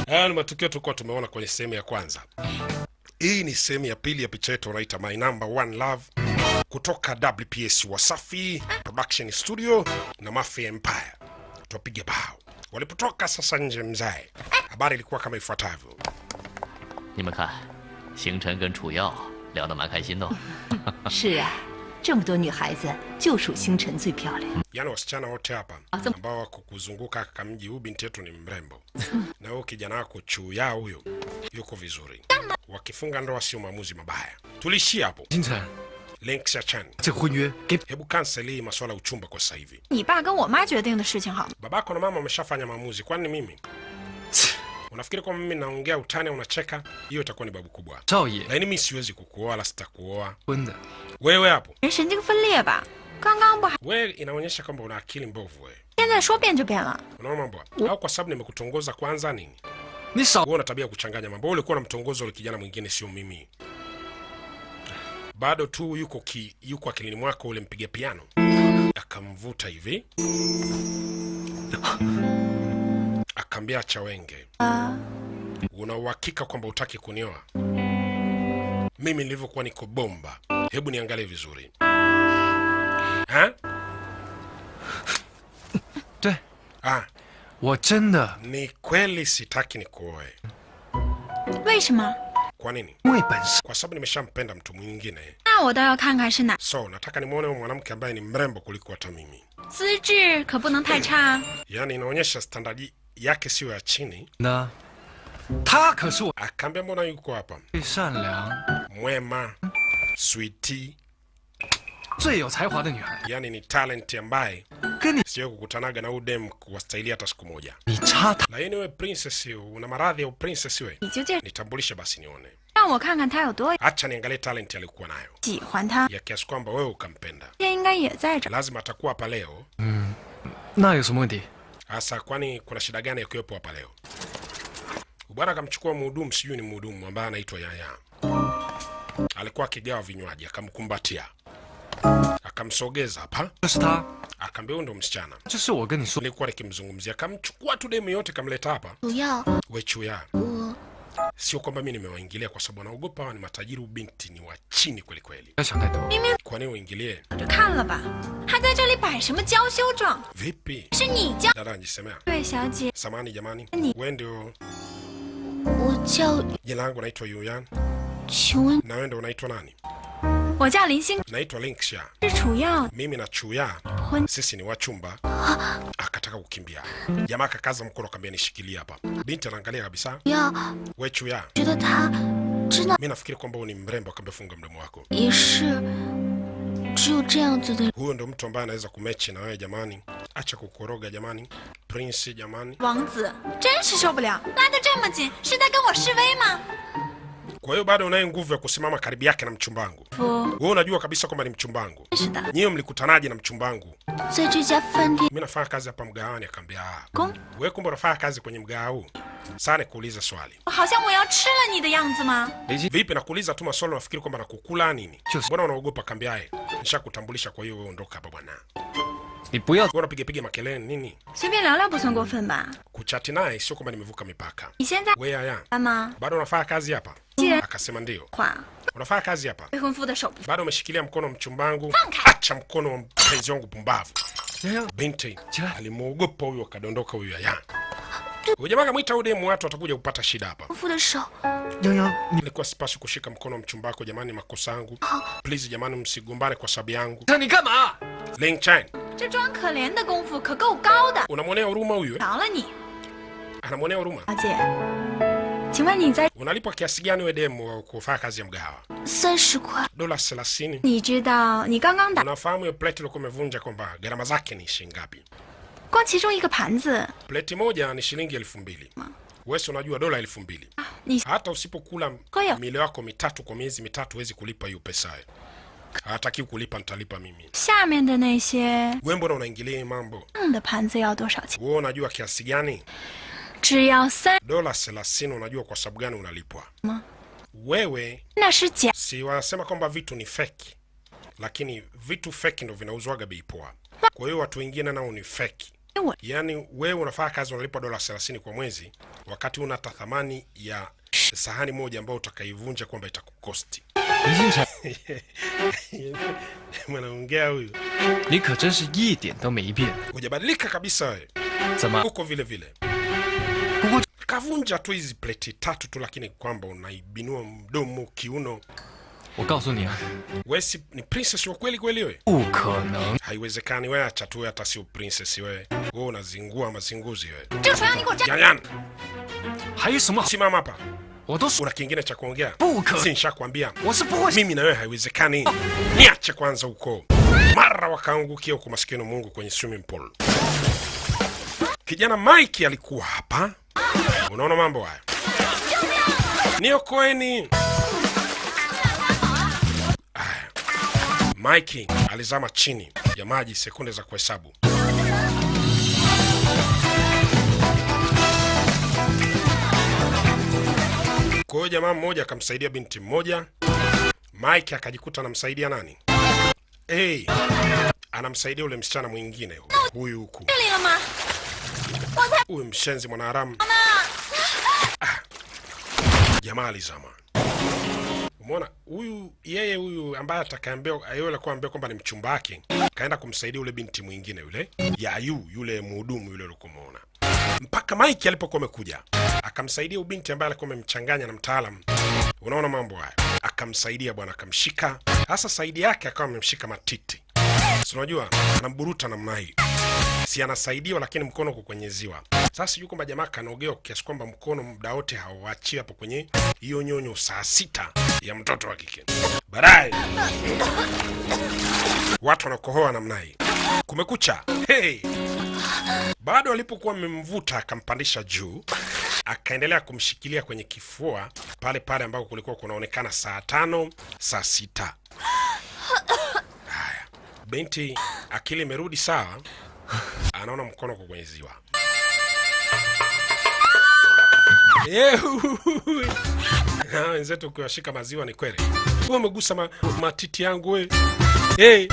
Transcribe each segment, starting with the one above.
Haya ni matukio tulikuwa tumeona kwenye sehemu ya kwanza. Hii ni sehemu ya pili ya picha yetu wanaita My Number One Love kutoka WPS Wasafi Production Studio na Mafia Empire. Tuwapiga bao. Walipotoka sasa nje mzae, habari ilikuwa kama ifuatavyo. 你们看，星辰跟楚耀聊得蛮开心的。是啊，这么多女孩子，就属星辰最漂亮。 Yaani wasichana wote hapa ambao wako kuzunguka kamji huu, binti yetu ni mrembo. Na huyo kijana wako Chuya huyo yuko vizuri. Wakifunga ndoa sio maamuzi mabaya. Tulishia hapo. 星辰， Link Chan. 这个婚约给 Hebu cancel hii masuala ya uchumba kwa sasa hivi. 你爸跟我妈决定的事情好吗？ Babako na mama wameshafanya maamuzi, kwani mimi? Unafikiri kwamba mimi naongea utani au unacheka? Hiyo itakuwa ni babu kubwa. 少爷 Lakini mimi siwezi kukuoa wala sitakuoa. 婚的， Wewe hapo. 人神经分裂吧？刚刚不还 Wewe inaonyesha kwamba una akili mbovu wewe. 现在说变就变了？ Unaona mambo hapo? Au kwa sababu nimekutongoza kwanza nini? 你少 Wewe una tabia ya kuchanganya mambo. Wewe ulikuwa unamtongoza yule kijana mwingine, sio mimi. Bado tu yuko akilini mwako ule mpiga piano. Akamvuta hivi. Akambia acha wenge. Una uhakika kwamba hutaki kunioa? Mimi nilivyokuwa niko bomba. Hebu niangalie vizuri. Ha? 对 Ah, 我真的 ni kweli sitaki nikuoe. 为什么？ Kwa nini? 因为本身 Kwa sababu nimeshampenda mtu mwingine. 那我倒要看看是哪， So, nataka nimuone huyu mwanamke ambaye ni mrembo kuliko hata mimi. 资质可不能太差。 Yaani inaonyesha standardi yake siyo ya chini. 呢，她可是我 Akaambia mbona yuko hapa? 最善良、 Mwema, sweetie, 最有才华的女孩。 yani ni talent ambaye 跟你 siwe kukutanaga na huyu dem kuwastahili hata siku moja. 你差她， Lakini wewe princess, una maradhi ya princess wewe. 你就介 Nitambulishe basi nione. 让我看看他有多 Acha niangalie talent aliyokuwa nayo 喜欢他。 ya kiasi kwamba wewe ukampenda. 今天应该也在这儿。 Lazima atakuwa hapa leo. 那有什么问题？ Hasa kwani kuna shida gani ya kuwepo hapa leo? Bwana akamchukua mhudumu, sijui ni mhudumu ambaye anaitwa Yaya. Alikuwa akigawa vinywaji, akamkumbatia. Akamsogeza hapa, 这是她， akaambia huyu ndo msichana. 这是我跟你说， Nilikuwa nikimzungumzia, akamchukua tu demu yote kamleta hapa. 主要 Wechuya. 我 Sio kwamba mimi nimewaingilia kwa sababu naogopa hawa ni matajiri, binti ni wa chini kweli kweli. 不要想太多。 Kwa nini uingilie? 早就看了吧，还在这里摆什么娇羞状？ Vipi? 是你娇 Dada anajisemea. 对小姐， Samani jamani. Ni- Wewe ndio 我叫， jina langu naitwa Yuyan 请问 na wewe ndio unaitwa nani? 我叫林星， Naitwa Linksha. 是楚耀 Mimi na Chuya 婚 sisi ni wachumba. Akataka kukimbia. Jamaa akakaza mkono akamwambia nishikilie hapa. Binti anaangalia kabisa. 要 We Chuya, 觉得他真的 mimi nafikiri kwamba wewe ni mrembo. Akamwambia funga mdomo wako. 也是，只有这样子的 Huyo ndo mtu ambaye anaweza kumechi na wewe jamani. Acha kukoroga jamani. Prince jamani. 王子，真是受不了，拉得这么紧，是在跟我示威吗？ Kwa hiyo bado unaye nguvu ya kusimama karibu yake na mchumbangu. 夫， Wewe unajua kabisa kwamba ni mchumbangu. 是的， Nyiwe mlikutanaje na mchumbangu? 在这家饭店 Mimi nafanya kazi hapa mgahawani. Akamwambia ah, 公， wewe kumbe unafanya kazi kwenye mgahawa huu. Sasa nikuulize swali. 好像我要吃了你的样子吗？ 雷金， Vipi nakuuliza tu maswali unafikiri kwamba nakukula nini? Just- Mbona unaogopa? Kaambia aye, nishakutambulisha kwa hiyo wewe ondoka hapa bwana. 你不要 Wewe unapiga piga makelele nini? 随便聊聊不算过分吧？ Kuchati naye sio kwamba nimevuka mipaka. 你现在 Wewe haya, 吗？ bado unafanya kazi hapa? 既然 Akasema ndio. 话， Unafanya kazi hapa? 未婚夫的手不 Bado umeshikilia mkono wa mchumbangu? Acha mkono wa mpenzi wangu pumbavu. 洋洋， Binti Chila. alimuogopa huyu akadondoka huyu haya. Huyu jamaa akamwita huyu demu, watu watakuja kupata shida hapa. 夫的手， 洋洋，你 Nilikuwa sipaswi kushika mkono wa mchumba wako jamani, makosa yangu. Please jamani, msigombane kwa sababu yangu. 你干嘛？ Ling Chen, 这装可怜的功夫可够高的， unamwonea huruma huyu eh? 饶了你， Anamwonea huruma. 小姐。请问你在？ Unalipwa kiasi gani we demu wa kufanya kazi ya mgahawa? 30块， Dola 30. 你知道你刚刚打 Unafahamu hiyo plate ulikuwa umevunja kwamba gharama zake ni shilingi ngapi? 光其中一个盘子， Plate moja ni shilingi 2000. Wewe si unajua dola 2000. 你 Hata usipokula Kwa hiyo- milo yako mitatu kwa miezi mitatu huwezi kulipa hiyo pesa. Hataki kulipa, nitalipa mimi. 下面的那些 Wewe mbona unaingilia hii mambo? 样的盘子要多少钱？ Wewe unajua kiasi gani? 只要三， Dola 30. Unajua kwa sababu gani unalipwa? Wewe 那是假 si wanasema kwamba vitu ni fake, lakini vitu fake ndo vinauzwaga bei poa. Kwa hiyo watu wengine nao ni fake. Yaani wewe unafanya kazi unalipwa $30 kwa mwezi, wakati una thamani ya sahani moja ambayo utakaivunja kwamba itakukosti. Mwanaongea huyu. Hujabadilika kabisa wewe. Uko vile vile. Kavunja tu hizi pleti tatu tu, lakini kwamba unaibinua mdomo, kiuno. Wewe si ni princess wa kweli kweli wewe? Haiwezekani wewe, acha tu, hata sio princess wewe. Wewe unazingua mazinguzi wewe. Yanyan. Simama hapa. Una kingine cha kuongea? Si nishakwambia. Mimi na wewe haiwezekani. Niache kwanza huko. Mara wakaangukia huko, maskini Mungu, kwenye swimming pool. Kijana Mike alikuwa hapa. Unaona mambo haya? Niokoeni. Mike alizama chini ya maji sekunde za kuhesabu. Kwa hiyo jamaa mmoja akamsaidia binti mmoja. Mike akajikuta anamsaidia nani? Hey, anamsaidia ule msichana mwingine huyu huku. Huyu mshenzi mwanaharamu. Jamaa alizama. Umeona huyu, yeye huyu ambaye atakaambia yeye alikuwa ambaye kwamba ni mchumba wake, kaenda kumsaidia ule binti mwingine yule, Yayu, yule mhudumu yule ulikomuona. Mpaka Mike alipokuwa amekuja, akamsaidia ubinti ambaye alikuwa amemchanganya na mtaalamu. Unaona mambo haya? Akamsaidia bwana, akamshika. Hasa saidi yake akawa amemshika matiti. Si unajua anamburuta namna hii. Si anasaidiwa lakini mkono uko kwenye ziwa. Sasa sijui kwamba jamaa kanogewa kiasi kwamba mkono muda wote hauachi hapo kwenye hiyo nyonyo saa 6 ya mtoto wa kike. Baadaye watu wanakohoa namna hii. Kumekucha. Hey. Bado alipokuwa amemvuta akampandisha juu, akaendelea kumshikilia kwenye kifua pale pale ambako kulikuwa kunaonekana saa 5, saa 6. Haya. Binti akili imerudi sawa, anaona mkono uko kwenye ziwa. Wenzetu ukiwashika maziwa ni kweli. Wewe umegusa matiti yangu wewe. Hey.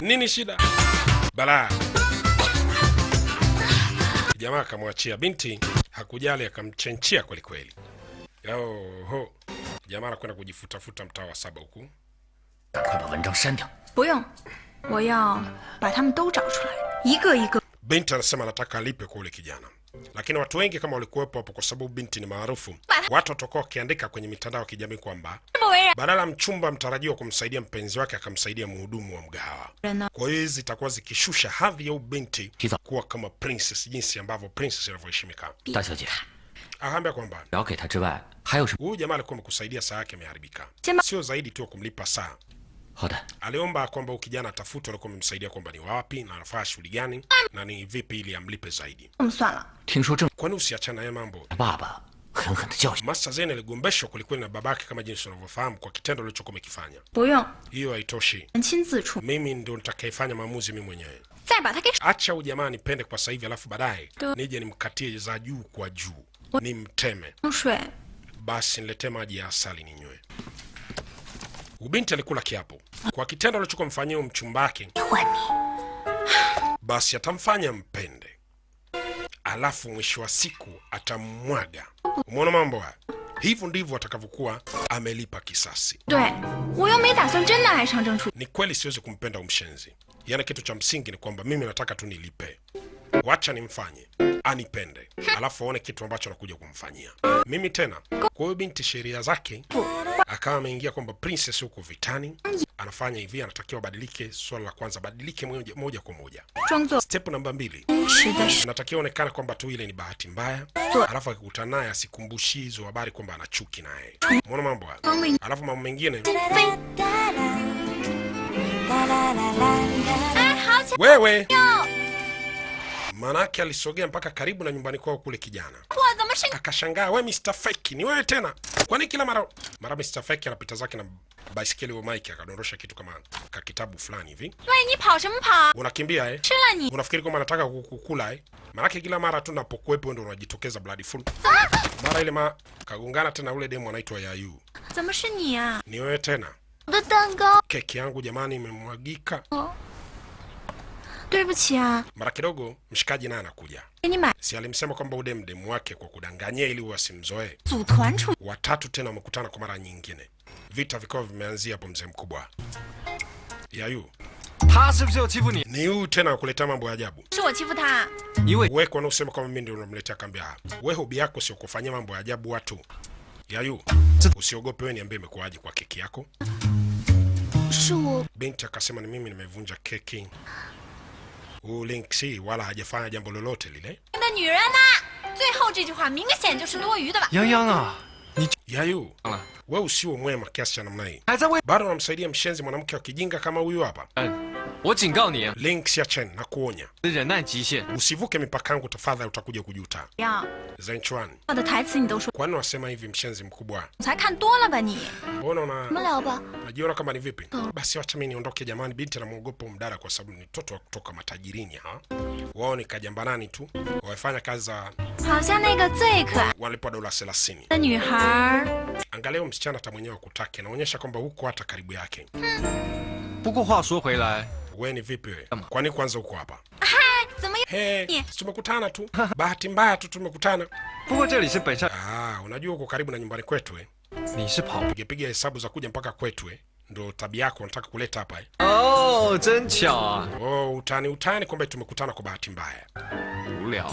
Nini shida? Balaa. Jamaa akamwachia binti, hakujali akamchenchia kweli kweli. Oho. Jamaa anakwenda kujifutafuta mtaa wa 7 huku. Binti anasema anataka alipe kwa ule kijana. Lakini watu wengi kama walikuwepo hapo, kwa sababu binti ni maarufu, watu watakuwa wakiandika kwenye mitandao ya kijamii kwamba badala mchumba mtarajiwa kumsaidia mpenzi wake akamsaidia mhudumu wa mgahawa. Kwa hiyo hizi zitakuwa zikishusha hadhi ya binti kuwa kama princess, jinsi ambavyo princess inavyoheshimika. Akaambia kwamba huyu jamaa alikuwa amekusaidia, saa yake imeharibika, sio zaidi tu kumlipa saa. Aliomba kwamba huyu kijana atafutwe alikuwa amemsaidia kwamba ni wapi na anafanya shughuli gani na ni vipi ili amlipe zaidi. Kwani usiachana naye mambo? Master Zen aligombeshwa kwelikweli na babake kama jinsi unavyofahamu kwa kitendo alichokuwa amekifanya. Hiyo haitoshi. Mimi ndio nitakayefanya maamuzi mimi mwenyewe. Acha huyu jamaa nipende kwa sasa hivi, alafu baadaye nije nimkatie za juu kwa juu, nimteme. Basi niletee maji ya asali ninywe. Ubinti alikula kiapo kwa kitendo alichokuwa mfanyia mchumba wake, basi atamfanya mpende, alafu mwisho wa siku atamwaga. Umeona mambo haya? Hivyo ndivyo atakavyokuwa amelipa kisasi. Ni kweli siwezi kumpenda umshenzi. Yaani kitu cha msingi ni kwamba mimi nataka tu nilipe. Wacha nimfanye anipende, alafu aone kitu ambacho nakuja kumfanyia mimi tena. Kwa hiyo binti sheria zake akawa ameingia kwamba princess huko vitani anafanya hivi, anatakiwa badilike. Swala la kwanza badilike moja kwa moja. Step namba 2, anatakiwa onekana kwamba tu ile ni bahati mbaya, alafu akikutana naye asikumbushie hizo habari kwamba ana chuki naye. Umeona mambo haya? Alafu mambo mengine, wewe manake alisogea mpaka karibu na nyumbani kwao kule kijana. Akashangaa, we Mr. Fake, ni wewe tena? Kwani kila mara Mr. Fake anapita zake na baisikeli wa Mike akadondosha kitu kama kitabu fulani hivi. Unakimbia eh? Unafikiri kwamba anataka kukukula eh? Manake kila mara tu napokuwepo ndio unajitokeza bloody full. Mara ile kagongana tena ule demo anaitwa Yayu. Ni wewe tena? Keki yangu jamani imemwagika. 对不起啊， Mara kidogo mshikaji naye anakuja. 给你买 Si alimsema kwamba ude mdemu wake kwa kudanganyia ili wasimzoee. 组团出 Watatu tena wamekutana kwa mara nyingine. Vita vikao vimeanzia hapo mzee mkubwa. Yayu, 他是不是又欺负你？ ni huyu tena wakuletea mambo ya ajabu. 是我欺负他， 因为 Wewe kwa nini usema kwamba mimi ndio unamletea kambi? Wewe hobi yako sio kufanyia mambo ya ajabu watu. Yayu, usiogope wewe, niambie imekuwaje kwa keki yako. 是我 Binti akasema ni mimi nimevunja keki. Huyu Link si wala hajafanya jambo lolote lile. 的女人呐。最后这句话明显就是多余的吧？ 洋洋啊，你 Yayu, 了， wewe usiwe mwema kiasi cha namna hii. 还在为…… Bado unamsaidia mshenzi mwanamke wa kijinga kama huyu hapa. 嗯，我警告你， Link Chen, nakuonya. 忍耐极限。 Usivuke mipaka yangu tafadhali, utakuja kujuta. 呀， Zenchuan, 我的台词你都说， kwani unasema hivi mshenzi mkubwa? 才看多了吧你？ Mbona 我 una 们聊吧。 najiona kama ni vipi? Basi wacha mimi niondoke jamani. Binti anamwogopa huyu mdada kwa sababu ni mtoto wa kutoka matajirini ha. Wao ni kajambanani tu, wamefanya kazi za 好像那个最可爱 walipwa dola 30. 的女孩儿， Angalia huyu msichana hata mwenyewe akutaki, anaonyesha kwamba huko hata karibu yake. 不过话说回来， We ni vipi wewe? Kwani kwanza uko hapa? 怎么又 He, si tumekutana tu. Bahati mbaya tu tumekutana. 不过这里是本校， Ah, unajua uko karibu na nyumbani kwetu eh. 你是跑 Piga piga hesabu za kuja mpaka kwetu eh. Ndo tabia yako unataka kuleta hapa eh. 哦，真巧啊， Oh, utani utani kwamba tumekutana kwa bahati mbaya. 无聊。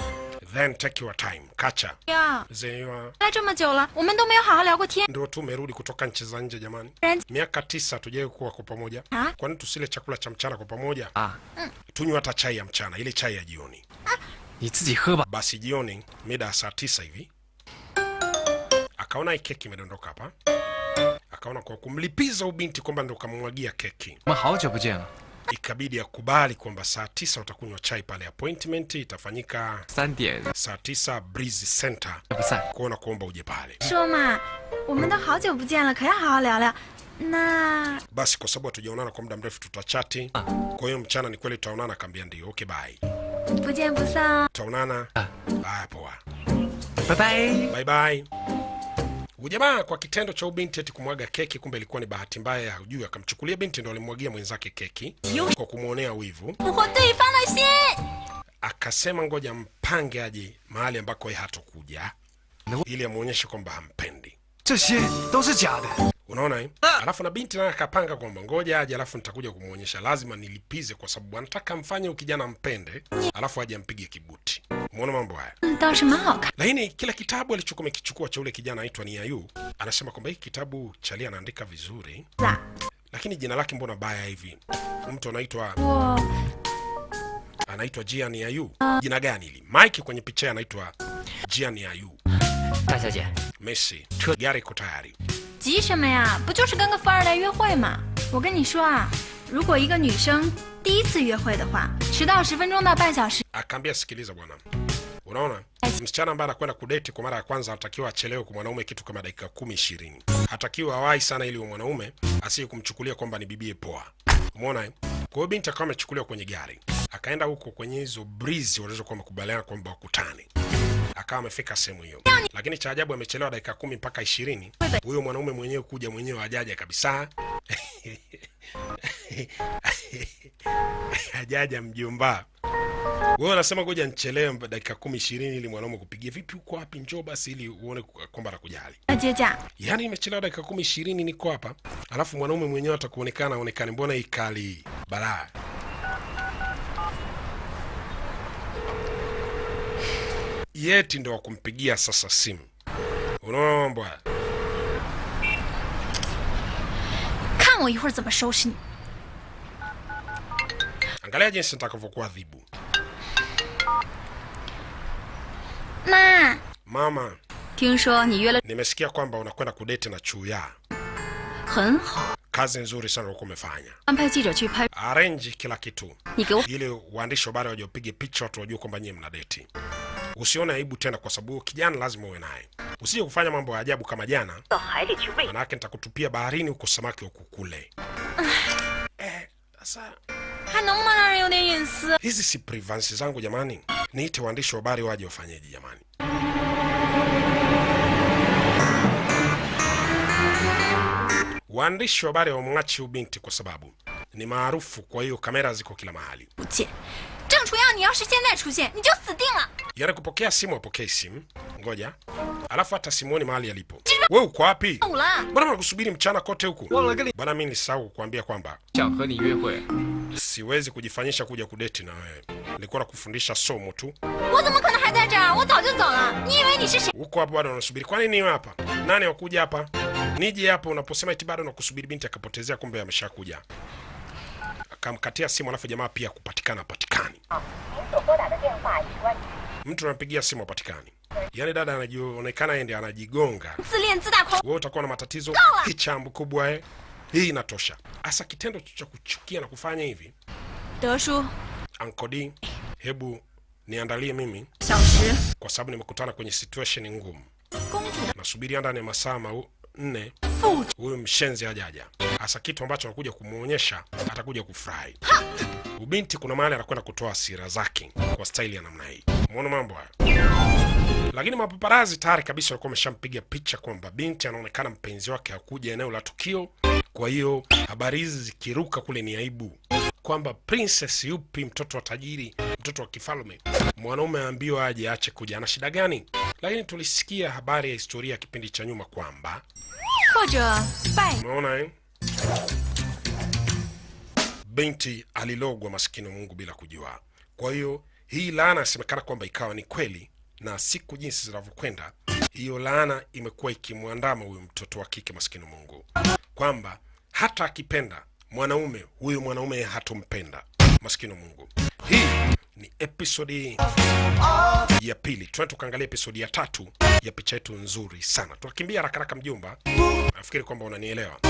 Then take your time. Kacha. 呀？ Zewa. 来这么久了，我们都没有好好聊过天。 Ndio tumerudi kutoka nchi za nje jamani. Friends. Miaka 9 hatujawahi kuwa kwa pamoja. Ah. Kwani tusile chakula cha mchana kwa pamoja? 啊， Tunywe hata chai ya mchana, ile chai ya jioni. 你自己喝吧。 Basi jioni mida ya saa 9 hivi akaona hii keki imedondoka hapa, akaona kwa kumlipiza ubinti kwamba ndo kamwagia keki, 我们好久不见了， ikabidi akubali kwamba saa 9 utakunywa chai pale. Appointment itafanyika 3点 saa 9 Breeze Center, 不散。 kuona kuomba uje pale. 说嘛，我们都好久不见了，可要好好聊聊。那 Basi kwa sababu hatujaonana kwa muda mrefu, tutachati. Kwa hiyo mchana ni kweli tutaonana? Akaambia ndio. Okay, bye, 不见不散哦。 tutaonana. Haya, poa. 拜拜。 Bye bye. Ujamaa kwa kitendo cha ubinti eti kumwaga keki, kumbe ilikuwa ni bahati mbaya, hujui, akamchukulia binti ndo alimwagia mwenzake keki kwa kumwonea wivu. 俘获对方的心。 Akasema ngoja mpange aje mahali ambako yeye hatokuja ili amuonyeshe kwamba hampendi. 这些都是假的。 Unaona eh? Alafu na binti naye akapanga kwamba ngoja aje, alafu nitakuja kumuonyesha, lazima nilipize, kwa sababu anataka mfanye huyu kijana ampende, alafu aje ampige kibuti. Umeona mambo haya? 嗯，倒是蛮好看。 Lakini kila kitabu alichokuwa amekichukua cha ule kijana aitwa Niayu, anasema kwamba hiki kitabu Chalia anaandika vizuri, 啦， lakini jina lake mbona baya hivi? Mtu anaitwa 我 anaitwa Jia Niayu. Jina gani hili? Mike kwenye picha anaitwa Jia Niayu. 大小姐， Messi, gari iko tayari. 急什么呀？不就是跟个富二代约会吗？我跟你说啊，如果一个女生第一次约会的话，迟到10分钟到半小时 Akaambia sikiliza bwana, unaona msichana ambaye anakwenda kudeti kwa mara ya kwanza anatakiwa achelewe kwa mwanaume kitu kama dakika 10 20, hatakiwa awahi sana ili mwanaume asije kumchukulia kwamba ni bibie poa. Umeona eh? Kwa hiyo binti akawa amechukuliwa kwenye gari akaenda huko kwenye hizo breeze walizokuwa wamekubaliana kwamba wakutane, akawa amefika sehemu hiyo, lakini cha ajabu amechelewa dakika 10 mpaka 20. Huyo mwanaume mwenyewe kuja mwenyewe hajaja kabisa. Hajaja mjomba. Wewe unasema ngoja nichelewe dakika 10 20 ili mwanaume kupigia vipi, uko wapi, njoo basi ili uone kwamba anakujali. 要接驾。 Yaani imechelewa dakika 10 20 niko hapa, alafu mwanaume mwenyewe atakuonekana aonekane, mbona ikali balaa. Yeti ndo wakumpigia sasa simu. Unaona mambo haya? 看我一会儿怎么收拾你！ Angalia jinsi nitakavyokuadhibu. 妈， Mama, 听说你约了， nimesikia kwamba unakwenda kudeti na Chuya. 很好， Kazi nzuri sana ulikuwa umefanya. 安排记者去拍， Arrange kila kitu 你给我 ili waandishi wa habari waje wapige picha, watu wajue kwamba nyie mna deti. Usione aibu tena, kwa sababu kijana lazima uwe naye. Usije kufanya mambo ya ajabu kama jana, 到海里去喂。 manake nitakutupia baharini huko samaki wakukule. Sasa 还能不能让人有点隐私？ hizi si privacy zangu jamani, niite waandishi wa habari waje wafanyeje jamani? Waandishi wa habari wamwachi ubinti kwa sababu Ni maarufu, kwa hiyo kamera ziko kila mahali. 不见。郑楚耀，你要是现在出现，你就死定了。 Yaani kupokea simu apokee simu. Ngoja. Alafu hata simuoni mahali alipo. Wewe uko wapi? 五了， Mbona nakusubiri mchana kote huku? 忘了跟你 Bwana, mimi nilisahau kukuambia kwamba 想和你约会， siwezi kujifanyisha kuja kudeti na wewe. Nilikuwa nakufundisha somo tu. 我怎么可能还在这儿？我早就走了。你以为你是谁？ Uko hapo bado unasubiri. Kwa nini hapa? Nani wakuja hapa? Nije hapo unaposema eti bado nakusubiri, binti akapotezea, kumbe ameshakuja. Akamkatia simu, alafu jamaa pia kupatikana patikani. Mtu anampigia simu hapatikani. Yaani dada anajionekana yeye ndiye anajigonga. 自恋自大狂！ Wewe utakuwa na matatizo kichambu kubwa eh. Hii inatosha. Asa kitendo cha kuchukia na kufanya hivi. 德叔， Uncle D, hebu niandalie mimi 小时， kwa sababu nimekutana kwenye situation ngumu. 公主的 Nasubiria ndani ya masaa 4 复 huyu mshenzi hajaja. Hasa kitu ambacho anakuja kumuonyesha, atakuja kufurahi. Ubinti kuna mahali anakwenda kutoa hasira zake kwa staili ya namna hii. Muone mambo haya. Lakini mapaparazi tayari kabisa walikuwa wameshampiga picha kwamba binti anaonekana mpenzi wake hakuja eneo la tukio. Kwa hiyo habari hizi zikiruka kule ni aibu, kwamba princess yupi, mtoto wa tajiri, mtoto wa kifalme, mwanaume aambiwa aje aache kuja, ana shida gani? Lakini tulisikia habari ya historia ya kipindi cha nyuma kwamba 或者拜 umeona eh? Binti alilogwa maskini wa Mungu bila kujua. Kwa hiyo hii laana inasemekana kwamba ikawa ni kweli, na siku jinsi zinavyokwenda, hiyo laana imekuwa ikimwandama huyu mtoto wa kike maskini wa Mungu, kwamba hata akipenda mwanaume huyu mwanaume hatompenda maskini wa Mungu. Hii ni episodi ya pili. Tunaenda tukaangalia episodi ya tatu ya picha yetu nzuri sana. Tunakimbia haraka haraka mjomba, nafikiri kwamba unanielewa.